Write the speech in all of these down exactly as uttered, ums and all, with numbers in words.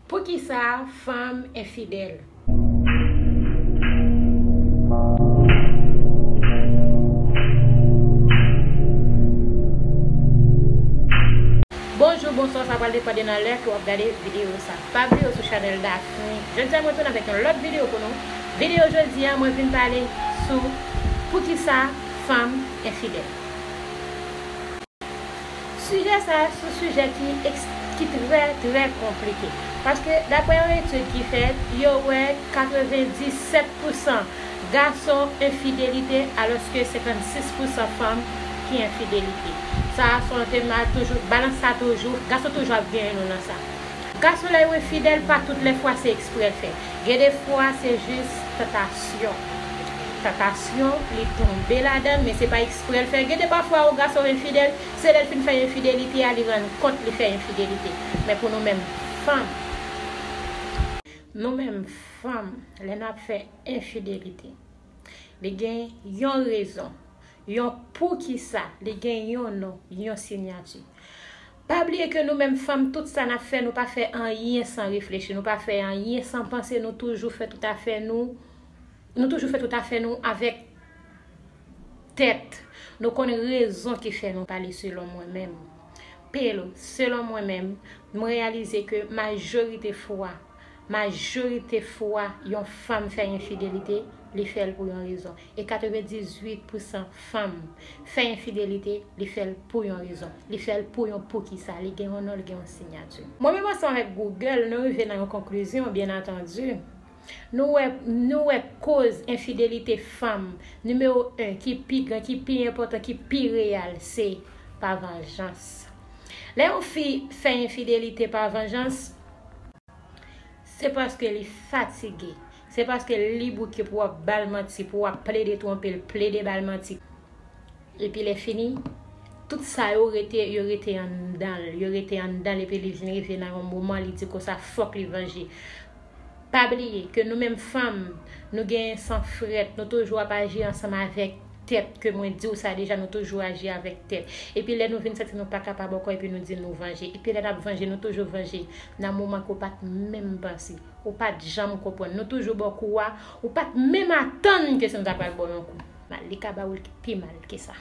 Poukisa fanm enfidèl? Bonjou, bonswa, sa pral depann de nan lè ke w ap gade videyo sa. Pa bliye w sou chanèl Daphne. Jodi a mwen tounen avèk yon lòt videyo pou nou. Videyo jodi a, mwen vin pale sou poukisa fanm enfidèl. Sijè sa a se yon sijè ki, ki trè, trè konplike. Paske, daprè yon etid ki fèt, yo wè katrevenndisèt pousan gason enfidelite, alòske senkannsis pousan fanm ki enfidelite. Sa a se yon tem a toujou, balans sa toujou, gason toujou ap genyen nou nan sa. Gason lè yo enfidèl, pa tout lè fwa se eksprè l fè. Gen de fwa se jis tantasyon. Tantasyon, li tonbe ladan l, men se pa eksprè l fè. Gen de pafwa yon gason enfidèl, se lè l fin fè enfidelite a, li rann kont li fè enfidelite. Men pou nou menm fanm, nou menm fanm, lè n ap fè enfidelite, li gen yon rezon, yon poukisa, li gen yon non, yon siyati. Pa bliye ke nou menm fanm, tout sa n ap fè, nou pa fè anyen san reflechi, nou pa fè anyen san panse, nou toujou fè tout afè nou, nou toujou fè tout afè nou avèk tèt. Nou konn rezon ki fè nou pale selon mwen menm. Pelo, selon mwen menm, mwen reyalize ke majorite fwa, majorite fwa yon fanm fè enfidelite, li fè l pou yon rezon. E katrevendizuit pousan fanm fè enfidelite, li fè l pou yon rezon. Li fè l pou yon poukisa. Li gen yon non, li gen yon siyati. Mwen menm ansanm avèk Google, nou rive nan yon konklizyon, byen antandi. Nou wè, nou wè koz enfidelite fanm nimewo en, ki pi gran, ki pi enpòtan, ki pi reyèl, se pa vanjans. Lè yon fi fè enfidelite pa vanjans, se paske li fatige. Se paske li bouke pou w ap ba l manti, pou w ap plede twonpe l, plede ba l manti. Epi lè fini, tout sa yo rete, yo rete anndan l, yo rete anndan l, epi li vin rive nan yon moman, li di konsa, fòk li vanje. Pa bliye ke nou menm fanm, nou gen san frèt, nou toujou ap aji ansanm avèk tèt, ke mwen di w sa deja, nou toujou aji avèk tèt. Epi lè nou vin santi nou pa kapab ankò, epi nou di nou vanje. Epi lè n ap vanje, nou toujou vanje nan moman ke w pa t menm panse. Ou pa t janm konprann. Nou toujou ba w kou a, ou pa t menm atann ke se nou ta pral ba w yon kou. Mal, li ka ba w l pi mal ke sa.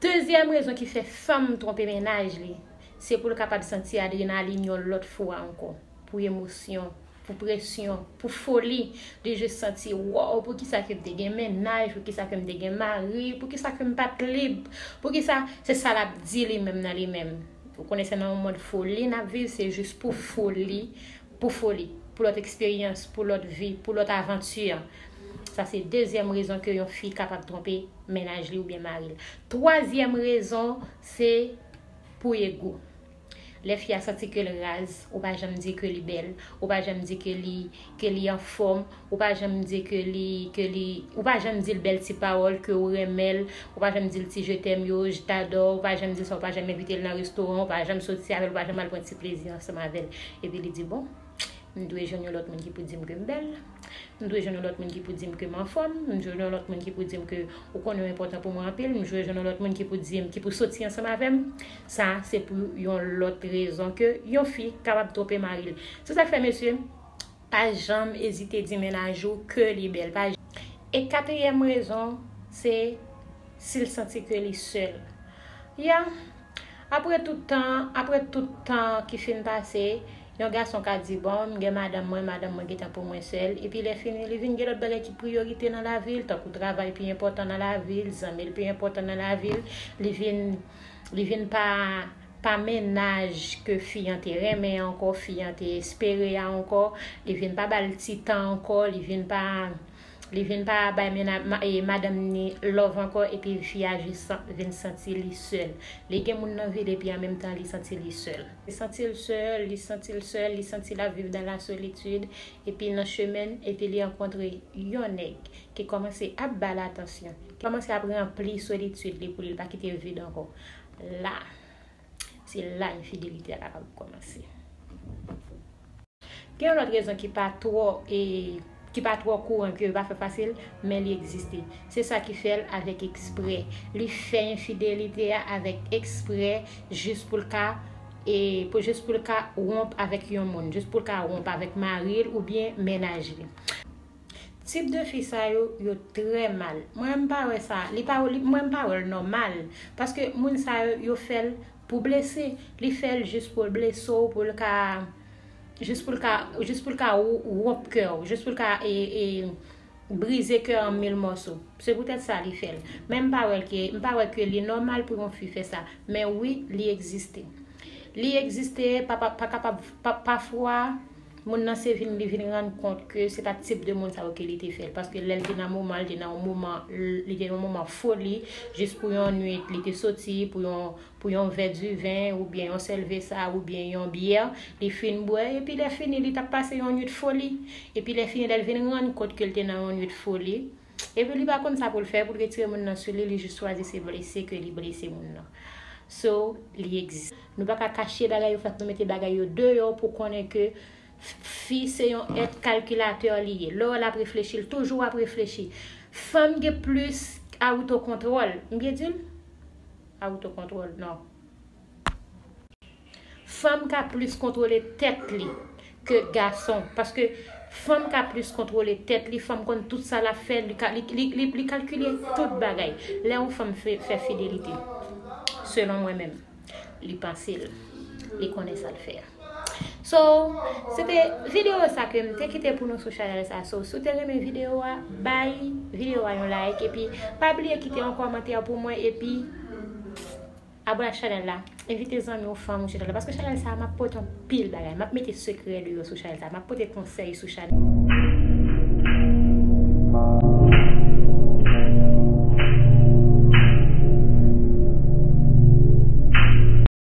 Dezyèm rezon ki fè fanm twonpe mennaj li, se pou l kapab santi adrenalin yon lòt fwa ankò, pou emosyon, pou presyon, pou foli, li jis santi, wow, poukisa ke m te gen mennaj, poukisa ke m te gen mari, poukisa ke m pa t lib, poukisa, se sa l ap di li menm nan li menm. Ou konnen se nan yon mòd foli n ap viv, se jis pou foli, pou foli, pou lòt eksperyans, pou lòt vi, pou lòt avanti. Sa se dezyèm rezon ke yon fi kapab twonpe mennaj li oubyen mari l. Twazyèm rezon, se pou ego. Lè fi a santi ke l raz, ou pa janm di ke li bèl, ou pa janm di ke li, ke li anfòm, ou pa janm di ke li, ke li, ou pa janm di l bèl ti pawòl, ke ou renmen l, ou pa janm di l ti je t'aime yo, je t'adore, ou pa janm di l sa, ou pa janm envite l nan restoran, ou pa janm soti avè l, ou pa janm al pran ti plezi ansanm avè l. Epi li di, bon, m dwe jwenn yon lòt moun ki pou di m ke m bèl. M dwe jwenn yon lòt moun ki pou di m ke m anfòm. M dwe jwenn yon lòt moun ki pou di m ke ou konnen w enpòtan pou mwen anpil. M dwe jwenn yon lòt moun ki pou di m, ki pou soti ansanm avè m. Sa, se pou yon lòt rezon ke yon fi kapab twonpe mari l. Se sa k fè, mesye, pa janm ezite di mennaj ou ke li bèl. Pa j-, e katriyèm rezon, se si l santi ke li sèl. Ya, apre tout tan, apre tout tan ki fin pase, yon gason ka di, bon, m gen madanm mwen, madanm mwen gentan pou mwen sèl. Epi lè fini, li vin gen lòt bagay ki priyorite nan lavi l, tankou travay pi enpòtan nan lavi l, zanmi l pi enpòtan nan lavi l, li vin, li vin pa, pa mennaj ke fi an te renmen ankò, fi an te espere a ankò, li vin pa ba l ti tan ankò, li vin pa, li vin pa bay mena-, ma-, e, madanm ni love ankò, epi fi a jis san-, vin santi li sèl. Li gen moun nan vi l, epi an menm tan, li santi li sèl. Li santi l sèl, li santi l sèl, li santi l ap viv dans la solitude, epi nan chemen, epi li rankontre yon nèg ki kòmanse ap ba l atansyon, ki kòmanse ap ranpli solitid li pou li, li pa kite l vid ankò. La, se la enfidelite a kapab kòmanse. Gen yon lòt rezon ki pa twò, e, ki pa twò kouran, ke yo pa fè fasil, men li egziste. Se sa ki fè l avèk eksprè. Li fè enfidelite a avèk eksprè, jis pou l ka e pou jis pou l ka wonp avèk yon moun, jis pou l ka wonp avèk mari l oubyen mennaj li. Tip de fi sa yo, yo trè mal. Mwen m pa wè sa, li pa li, mwen m pa wè l nòmal. Paske moun sa yo, yo fè l pou blese. Li fè l jis pou l blese w, pou l ka jis pou l ka jis pou l ka wonp kè w, jis pou l ka e, e, brize kè w an mil mòso. Se poutèt sa li fè l. Men m pa wè ke m pa wè ke li nòmal pou yon fi fè sa. Men wi, li egziste. Li egziste, pa pa pa kapab pa, pafwa moun nan se vin li vin rann kont ke se pa tip de moun sa yo ke li te fè l. Paske lè l te nan moman, li te nan yon moman, li te nan yon moman foli, jis pou yon nwit, li te soti pou yon pou yon vè diven oubyen yon sèlvesa oubyen yon byè, li fin bwè, epi lè fini li t ap pase yon nwit foli. Epi lè fini lè l vin rann kont ke l te nan yon nwit foli, epi li pa konn sa pou l fè pou l retire moun nan sou li, li jis chwazi se blese ke li blese moun nan. So, li egziste. Nou pa ka kache bagay yo, fòk nou mete bagay yo deyò pou konnen ke fi se yon èt kalkilatè li ye. Lè w wè l ap reflechi, l toujou ap reflechi. Fanm gen plis autokontwòl. M byen di l? Autokontwòl, non. Fanm ka plis kontwole tèt li ke gason. Paske fanm ka plis kontwole tèt li, fanm konn tout sa l ap fè, li, ka, li, li, li, li kalkile tout bagay. Lè yon fanm fè, fè fidelite, selon mwen menm, li panse l, li konnen sa l fè. So, se te videyo sa ke m te kite pou nou sou chanèl sa. So, si w te renmen videyo a, bay videyo a yon like. Epi, pa bliye kite yon kòmantè pou mwen. Epi, abòne ak chanèl la. Envite zanmi w, fanmi w sou chanèl la. Paske chanèl sa, m ap pote anpil bagay. M ap mete sekrè deyò sou chanèl sa. M ap pote konsèy sou chanèl.